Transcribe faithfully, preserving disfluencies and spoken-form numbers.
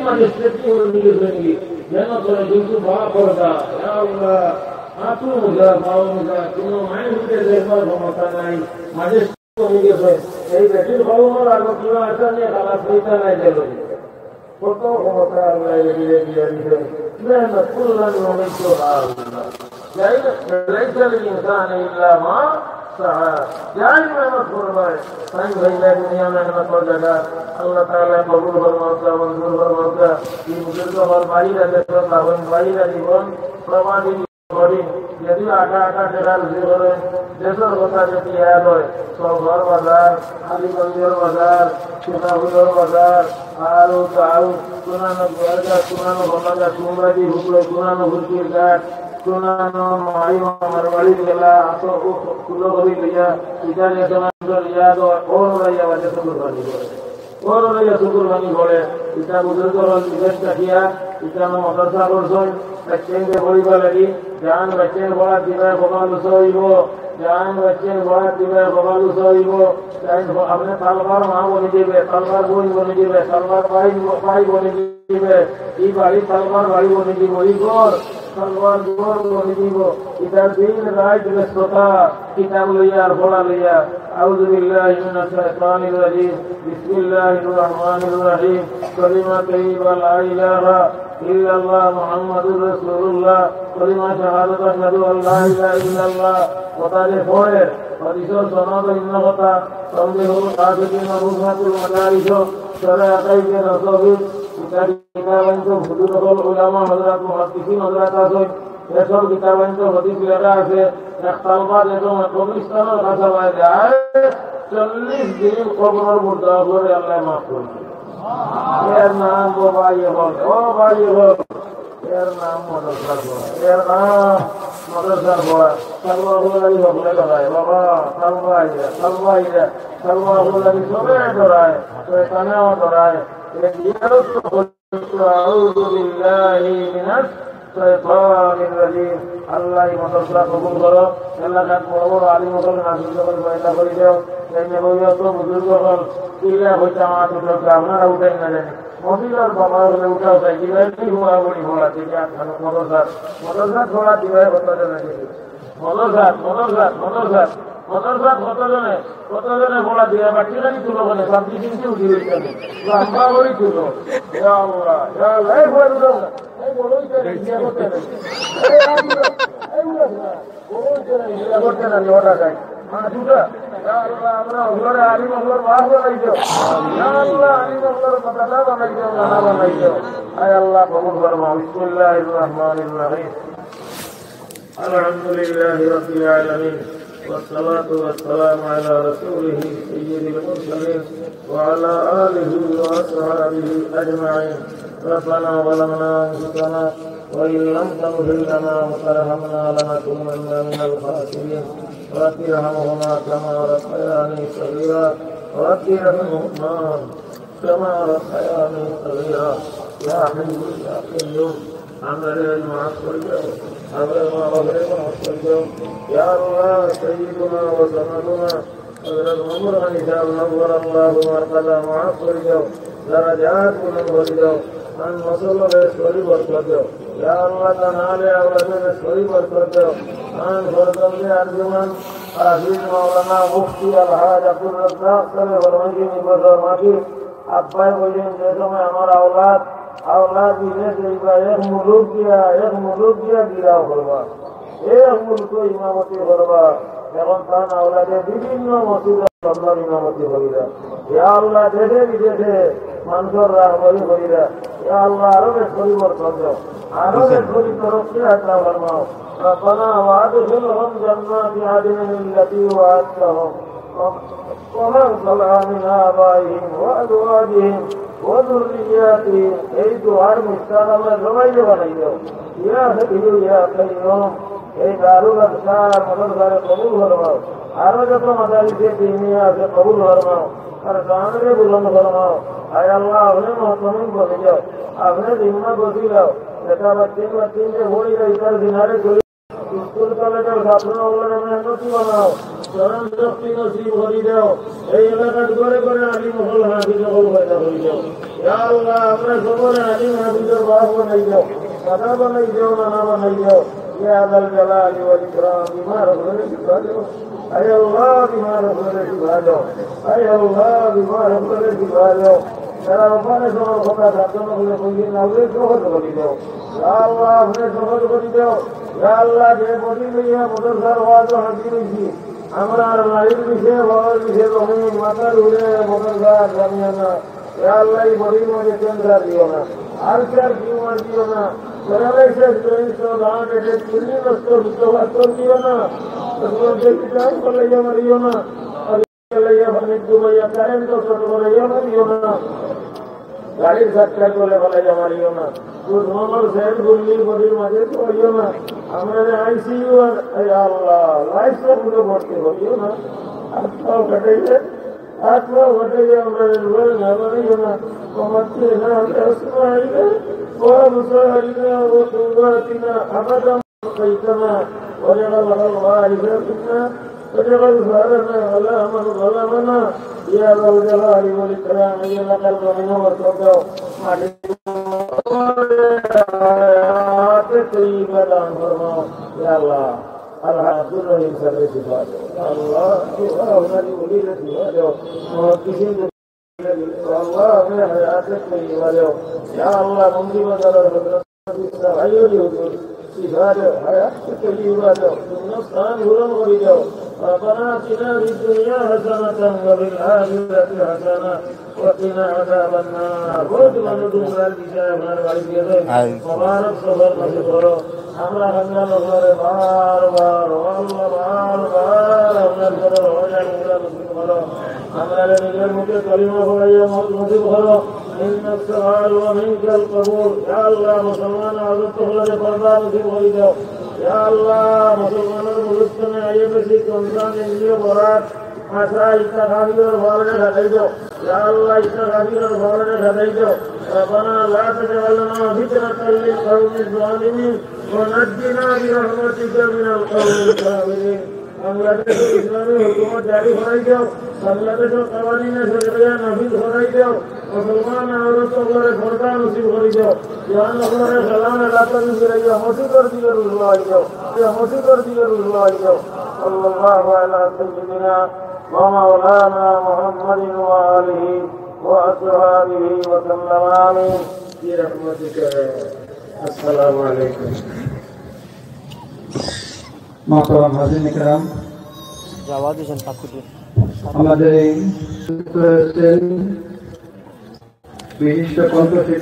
ম্যাজিস্ট্রেট কি হয়ে গেছে নাকি? যেন করে কিন্তু বা পর্দা, ইয়া আল্লাহ, হাঁটু মোজা, পাও মোজা, কোনো মাইন্ডকে দেখবার ক্ষমতা নাই। ম্যাজিস্ট্রেট হয়ে গেছে, এই বেটির খবর আর কিনা এটা নিয়ে খারাপ হইতে নাই গেল। কত ক্ষমতা আল্লাহ দিয়ে দিয়ে দিয়েছেন। মেহনত করলাম, অনেক তো আর যাই না, লাইসা লিল ইনসানি ইল্লা মা সাআ। যাই মেহনত করবে, তাই ভাই, দুনিয়া মেহনত করার জায়গা। আল্লাহ তাআলা কবুল ফরমাউক্কা, মঞ্জুর ফরমাউক্কা। এই বুজুর্গ আমার ভাইরা, দেশের বাহন ভাইরা, জীবন প্রবাদী করি। যদি আটা আটা ফেরা রুজি করে, দেশের কথা যদি ইয়াদ হয়, সবর বাজার, আলীগঞ্জের বাজার, সীতাকুণ্ডর বাজার, আর ও তাও, কোনানো গোয়ালঘাট, কোনানো বন্যাঘাট, কুমরাজি হুকলো, কোনানো হুলকির ঘাট, কোনানো মাই আমার বাড়ির গেলা, আসো ও কুলো করি লইয়া, ইটা নিয়ে তোমার ইয়াদ হয়, ওর ওরা ইয়াদ আছে, কুরবানি করে। ওর ওরা ইয়াদ কুরবানি করে, ইটা বুজুর্গ হল বিদেশ থাকিয়া, ইটা আমার মাদ্রাসা করছই, বাচ্চাইনকে পড়িবা লাগি, জান বাচ্চাইন পড়া দিবে, কপাল উঁচা হইব, জান বাচ্চাইন পড়া দিবে, কপাল উঁচা হইব। তাই আপনি তালবার মা বনি দিবে, তালবার বোন বনি দিবে, তালবার ভাই, ভাই বনি দিবে, এই বাড়ি তালবার বাড়ি বনি দিব, এই ঘর তালবার ঘর বনি দিব। এটা দিন রাত ব্যস্ততা, কিতাব লইয়া আর পড়া লইয়া। أعوذ بالله من الشيطان الرجيم. بسم الله الرحمن الرحيم. كلمة طيبة لا إله إلا الله محمد رسول الله. كلمة شهادة أشهد أن لا إله إلا الله. কথা যে পড়ে, হাদিসের সনদ ভিন্ন কথা, তনজিহুল কাসিদিন, মুজমাতুল মাদারিস, শরহ আকাইদে নসবী, ইত্যাদি কিতাবাইন তো হুজুর হকল উলামা হযরত মুহাদ্দিসিন হযরত আছে, এসব কিতাবাইন তো হাদিস লেখা আছে। এক তালবা যে সময় কবরস্থানের কাছে যায়, চল্লিশ দিন কবরের মধ্যে পড়ে আল্লাহ মাফ করে দেয়। এর নাম গো ভাই হল, ও ভাই হল, এর নাম মাদ্রাসার পড়া, এর নাম মাদ্রাসার পড়া। তালবা হকল এই হকলে ধরায়, বাবা, তালবা আইরা, তালবা আইরা, তালবা হকল এই সবে ধরায়, শয়তানেও ধরায়। এই জিয়ারত তো أعوذ بالله من الشيطان الرجيم. আল্লাহ এই মাদ্রাসা কবুল করো। আল্লাহ তাআলা বড় বড় আলিম হকল নাজিল করে পয়দা করে দাও। এই নবীয়ত বুজুর্গ হকল, কিল্লা হইতে আমার দুটো আপনারা উঠাই না জানি। মদিনার বাবা হলে উঠাও চাই, দিবাই কি হুয়া বড়ি ভোলা থেকে আটখানো মাদ্রাসা, মাদ্রাসা ভোলা দিবাই হতো না। মদরসাত, মদরসাত, মদরসাত, মদরসাত কতজনে, কতজনে বলা দিয়া বাটি খালি তুলো বলে, সব কিছু কিন্তু উঠি হইতে নেই। লম্বা করে তুলো। ইয়া আল্লাহ, ইয়া আল্লাহ, এই বড় তুলো। এই বড় হইতে নেই, ইয়া করতে নেই। এই আমরা, এই আমরা, বড় হইতে নেই, ইয়া করতে নেই, ওটা খাই। মা দুটা। ইয়া আল্লাহ, আমরা ওগুলোরে আলিম ওগুলোর বাস বানাই দিও। ইয়া আল্লাহ, আলিম ওগুলোর মাদ্রাসা বানাই দিও, নানা বানাই দিও। আয় আল্লাহ, কবুল ফরমাও। বিসমিল্লাহির রহমানির রহিম। الحمد لله رب العالمين، والصلاة والسلام على رسوله سيد المرسلين وعلى آله وأصحابه أجمعين. ربنا ظلمنا أنفسنا وإن لم تغفر لنا وترحمنا لنكونن من الخاسرين. رب ارحمهما كما ربياني صغيرا. رب ارحمهما كما ربياني صغيرا. يا حي يا قيوم، আমারে মাফ করে দাও, আমার মা বাবারে মাফ করে দাও। ইয়া আল্লাহ, সাইয়্যিদুনা ওয়া সাদাতুনা হযরত ওমর গনি সাহেব নওয়ারাল্লাহু মারকাদাহু মাফ করে দাও, দারাজাত বুলন্দ করে দাও, তান নসলরে শরীর বরকত দাও। ইয়া আল্লাহ, তান আলে আওলাদরে শরীর বরকত দাও, তান ফরজন্দে আঞ্জুমান হাফিজ মাওলানা মুফতি আলহাজ আব্দুর রাজ্জাক সাহেব ফরমাইছেন, এই বছর মাহফিল আব্বায় কইছেন, যে সময় আমার আওলাদ, আওলাদ বিদেশ যাইবা, এক মুলুক দিয়া, এক মুলুক দিয়া গিরাও করবা, এক মুলুকো ইমামতি করবা। এখন তান আওলাদে বিভিন্ন মসজিদে আল্লাহর ইমামতি করিরা। ইয়া আল্লাহ, দেশে বিদেশে মানুষর রাহবরি করিরা। ইয়া আল্লাহ, আরো বেশ করি বরকত দাও, আরো বেশ করি তরক্কি আতা ফরমাও। ربنا وأدخلهم جنات عدن التي وعدتهم ومن صلح من آبائهم وأزواجهم وذرياتهم। এই দোয়ার মুস্তাক আল্লাহ সবাইকে বানাই দাও। ইয়া হাইয়্যু ইয়া কাইয়্যুম, এই দারুল আফকার মাদ্রাসারে কবুল ফরমাও। আরো যত মাদারিসে দিনিয়া আছে কবুল ফরমাও, আর দানরে বুলন্দ ফরমাও। আয় আল্লাহ, আপনি মহতমিম বনি যাও, আপনি জিম্মা বসি যাও। বেটা বাচ্চা বাচ্চা যে বড়ি যাই তার দিনারে স্কুল কলেজর ছাত্র অকলরে মেহনতি বানাও, স্মরণ শক্তি নসিব করি দাও। এই এলাকাত ঘরে ঘরে আলিম অকল হাফিজ অকল পয়দা ইয়া আল্লাহ, আমরা সকলে আলিম হাফিজর বাপ বানাই দাও, দাদা বানাই দাও, নানা বানাই দাও। ইয়া যাল জালালি ওয়াল ইকরাম, বিমার অকলরে শিফা দাও। আয় আল্লাহ, বিমার অকলরে শিফা দাও। আয় আল্লাহ, বিমার অকলরে শিফা দাও। যারা অপারেশনর কথা সাবধান করে কইছেন, আল্লাহ সহজ করি দাও। ইয়া আল্লাহ, আপনি সহজ করি দাও। ইয়া আল্লাহ, যে বডি লইয়া মাদ্রাসার ওয়াজ হাজির হইছি, আমরা আর লাইট দিছে, বাবার দিছে, জমিন, মাথার উপরে মাদ্রাসা, জানিও না। ইয়া আল্লাহ, এই বডির মাঝে ক্যান্সার দিও না, আলসার টিউমার দিও না, paralysis, brain stroke, heart attack, kidney নষ্ট, হৃদঘাত দিও না। তোমার দেখি চাপ করলে ইয়ে মারিও না। আর ইয়ে করলে ইয়ে পানি ডুবাইয়া কারেন্ট নষ্ট করে ইয়ে মারিও না। গাড়ির ধাক্কা করে ফেলে ইয়ে মারিও না। তুই নর্মাল সেল গুল্লি বডির মাঝে তো হইও না। আমরা আইসিইউ আর, এই আল্লাহ, লাইফ সাপোর্টে ভর্তি করিও না। আর তো ঘটাইলে আত্মা ঘটে যে আমরা রুহের মেহমানি না, ومتعنا بأسماعنا وأبصارنا وقواتنا أبدا ما أبقيتنا واجعله الوارث منا واجعل ثأرنا على من ظلمنا يا ذا الجلال والإكرام. এই এলাকার জমিন বরকত দাও, মাটি তৈয়বা দান ফরমাও, ইয়া আল্লাহ। আলহামদুলিল্লাহ, ইনসাফে শিফা দাও। আল্লাহ, আল্লাহ, ওনার ওলিরে শিফা দাও। মুহাদ্দিসিন আল্লাহ, আপনি হায়াতে তৈয়বা দাও। ইয়া আল্লাহ, মন্দির বাজারের হযরত ইসমাইল হুজুর, শিফা দাও, হায়াতে তৈয়বা দাও, শূন্য স্থান পূরণ করে দাও। ربنا آتنا في الدنيا حسنة وفي الآخرة حسنة وقنا عذاب النار. বহুত মানুষ উমরার বিষয়ে আপনার বাড়ি গেছে। আই। মোবারক সফর নসিব করো। আমরা হামলা নজরে বারবার, ও আল্লাহ, বারবার আপনার ঘরে রওজা মুবারক নসিব করো। আমরা নিজের মুখে কলিমা পড়াইয়া মউত নসিব করো। منك السؤال ومنك القبول. ইয়া আল্লাহ, মুসলমান আজত হলে পর্দা নসিব করে দাও। ইয়া আল্লাহ, মুসলমানের মুলুক আইয়ে বেশি কমজান ইন্দ্রিয় বরাত আশা ইচ্ছা কাফিরের ভালরে ঠেকাই দাও। ইয়া আল্লাহ, ইচ্ছা কাফিরের ভালরে ঠেকাই দাও। ربنا لا تجعلنا فتنة للقوم الظالمين ونجنا برحمتك من القوم الكافرين. বাংলাদেশে ইসলামী হুকুমত জারি করাই দাও, বাংলাদেশের কাওয়ানিনে শরিয়া নাফিজ করাই দাও, মুসলমান আওরত অকলরে পর্দা নসিব করি দাও, জওয়ান অকলরে সালাম এলাকা ফিরাইয়া মসজিদর দিকে রুজু হই দাও, মসজিদর দিকে রুজু হই দাও। صلى الله على سيدنا ومولانا محمد وآله وأصحابه وسلم. آمين. برحمتك. السلام عليكم. মোহতরম হাজিরিন কেরাম, আমাদের এই বিশিষ্ট কণ্ঠশিল্পী